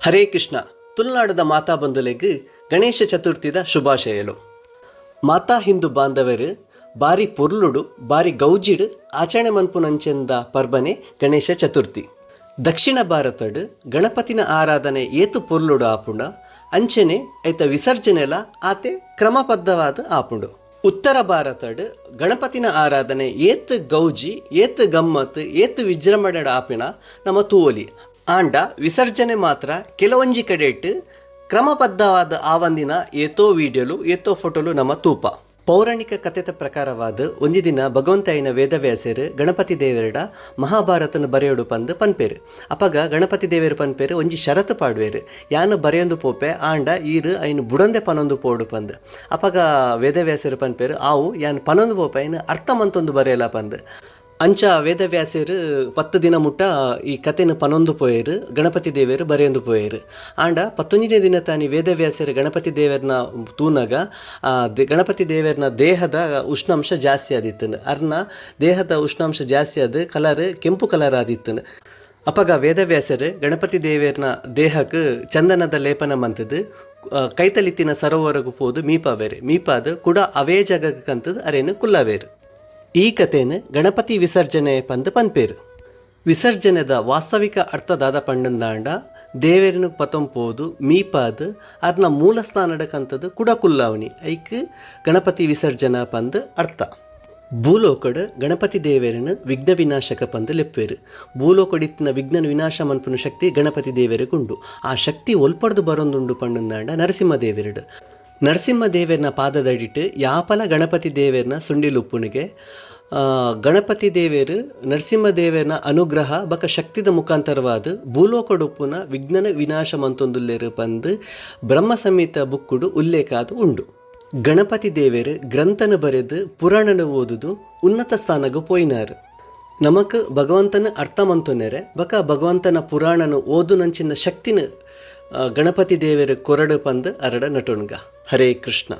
ಹರೇ ಕೃಷ್ಣ. ತುಳುನಾಡದ ಮಾತಾ ಬಂಧುಲೆಗ್ ಗಣೇಶ ಚತುರ್ಥಿದ ಶುಭಾಶಯಲು. ಮಾತಾ ಹಿಂದೂ ಬಾಂಧವರು ಬಾರಿ ಪೊರ್ಲುಡು ಬಾರಿ ಗೌಜಿಡ್ ಆಚರಣೆ ಮನ್ಪುನಂಚೆಂದ ಪರ್ಬನೆ ಗಣೇಶ ಚತುರ್ಥಿ. ದಕ್ಷಿಣ ಭಾರತಡ್ ಗಣಪತಿನ ಆರಾಧನೆ ಏತು ಪೊರ್ಲುಡು ಆಪುಂಡ ಅಂಚನೆ ಐತ ವಿಸರ್ಜನೆಲ ಆತೆ ಕ್ರಮಬದ್ಧವಾದ್ ಆಪುಂಡು. ಉತ್ತರ ಭಾರತಡ್ ಗಣಪತಿನ ಆರಾಧನೆ ಏತ್ ಗೌಜಿ ಏತ್ ಗಮ್ಮತ್ ಏತ್ ವಿಜೃಂಭಣೆಡ್ ಆಪಿನ ನಮ ತೂವೊಲಿ. ಆಂಡ ವಿಸರ್ಜನೆ ಮಾತ್ರ ಕೆಲವೊಂಜಿ ಕಡೆಟ್ ಕ್ರಮಬದ್ಧವಾದ್ ಆವಂದಿನ ಏತೋ ವೀಡಿಯೋಲು ಏತೋ ಫೋಟೋಲು ನಮ ತೂಪ. ಪೌರಾಣಿಕ ಕಥೆತ ಪ್ರಕಾರವಾದ್ ಒಂಜಿ ದಿನ ಭಗವಂತ ಆಯಿನ ವೇದವ್ಯಾಸೆರ್ ಗಣಪತಿ ದೇವೆರ್ಡ ಮಹಾಭಾರತನ್ ಬರೆಯೊಡು ಪಂದ್ ಪನ್ಪೆರ್. ಅಪಗ ಗಣಪತಿ ದೇವೆರ್ ಪನ್ಪೆರ್ ಒಂಜಿ ಷರತ್ತು ಪಾಡುವೆರ್, ಯಾನ್ ಬರೆಯೊಂದು ಪೋಪೆ ಆಂಡ ಈರ್ ಐನ್ ಬುಡಂದೆ ಪನೊಂದು ಪೋಡು ಪಂದ್. ಅಪಗ ವೇದವ್ಯಾಸೆರ್ ಪನ್ಪೆರ್ ಆವು ಯಾನ್ ಪನೊಂದು ಪೋಪೆ ಐನ್ ಅರ್ಥ ಮಂತೊಂದು ಬರೆಯಲ ಪಂದ್. ಅಂಚ ವೇದವ್ಯಾಸೆರ್ 10 ದಿನ ಮುಟ್ಟ ಈ ಕಥೆನ್ ಪನೊಂದು ಪೋಯೆರ್, ಗಣಪತಿ ದೇವೆರ್ ಬರೆಯೊಂದು ಪೋಯೆರ್. ಆಂಡ 11ನೇ ದಿನ ತಾನಿ ವೇದವ್ಯಾಸೆರ್ ಗಣಪತಿ ದೇವೆರ್ನ ತೂನಗ ಗಣಪತಿ ದೇವೆರ್ನ ದೇಹದ ಉಷ್ಣಾಂಶ ಜಾಸ್ತಿ ಆದಿತ್ತುಂಡು. ಅರ್ನ ದೇಹದ ಉಷ್ಣಾಂಶ ಜಾಸ್ತಿ ಆದ್ ಕಲರ್ ಕೆಂಪು ಕಲರ್ ಆದಿತ್ತುಂಡು. ಅಪಗ ವೇದವ್ಯಾಸೆರ್ ಗಣಪತಿ ದೇವೆರ್ನ ದೇಹಕ್ಕೆ ಚಂದನದ ಲೇಪನ ಮಂತುದು ಕೈತಲಿತ್ತಿನ ಸರೋವರಗು ಪೋದು ಮೀಪಾವೇರು. ಮೀಪಾದ್ ಕುಡ ಅವೇ ಜಾಗಕ್ಕೆ ಕಂತದ್ ಅರೇನು ಕುಲ್ಲವೇರು. ಈ ಕಥೆನ್ ಗಣಪತಿ ವಿಸರ್ಜನೆ ಪಂದ್ ಪನ್ಪೇರು. ವಿಸರ್ಜನೆದ ವಾಸ್ತವಿಕ ಅರ್ಥದಾದ ಪಂಡಂದಾಂಡ ದೇವೆರನು ಪತೊಂಪೋದು ಮೀಪಾದ್ ಅರ್ನ ಮೂಲ ಸ್ಥಾನದ ಕಂತದ್ ಕುಡ ಕುಲ್ಲಾವಣಿ ಐಕ್ ಗಣಪತಿ ವಿಸರ್ಜನಾ ಪಂದ್ ಅರ್ಥ. ಭೂಲೋಕಡ್ ಗಣಪತಿ ದೇವೆರನು ವಿಘ್ನ ವಿನಾಶಕ ಪಂದ್ ಲೆಪ್ಪೇರು. ಭೂಲೋಕಡಿತ್ತಿನ ವಿಘ್ನ ವಿನಾಶ ಮನ್ಪುನ ಶಕ್ತಿ ಗಣಪತಿ ದೇವೆರಗುಂಡು. ಆ ಶಕ್ತಿ ಒಲ್ಪಡ್ದು ಬರೊಂದುಂಡು ಪಂಡಂದಾಂಡ ನರಸಿಂಹ ದೇವೆರಡು. ನರಸಿಂಹ ದೇವೆರ್ನ ಪಾದದಡಿಟ್ ಯಾಪಲ ಗಣಪತಿ ದೇವೆರ್ನ ಸುಂಡಿಲುಪ್ಪುನಿಗೆ ಗಣಪತಿ ದೇವೆರು ನರಸಿಂಹ ದೇವೆರ್ನ ಅನುಗ್ರಹ ಬಕ ಶಕ್ತಿದ ಮುಖಾಂತರವಾದ ಭೂಲೋಕಡುಪ್ಪುನ ವಿಘ್ನನ ವಿನಾಶ ಮಂತೊಂದುಲ್ಲೆರು ಪಂದ್ ಬ್ರಹ್ಮ ಸಮೇತ ಬುಕ್ಕುಡು ಉಲ್ಲೇಖ ಆದ್ ಉಂಡು. ಗಣಪತಿ ದೇವೆರು ಗ್ರಂಥನ ಬರೆದು ಪುರಾಣನ ಓದುದು ಉನ್ನತ ಸ್ಥಾನಗು ಪೋಯಿನಾರು. ನಮಕ್ ಭಗವಂತನ ಅರ್ಥ ಮಂತೊನೆರೆ ಬಕ ಭಗವಂತನ ಪುರಾಣನ ಓದುನಂಚಿನ ಶಕ್ತಿನ ಗಣಪತಿ ದೇವೆರು ಕೊರಡು ಪಂದ್ ಅರಡ ನಟುಣ್ಗ. ಹರೇ ಕೃಷ್ಣ.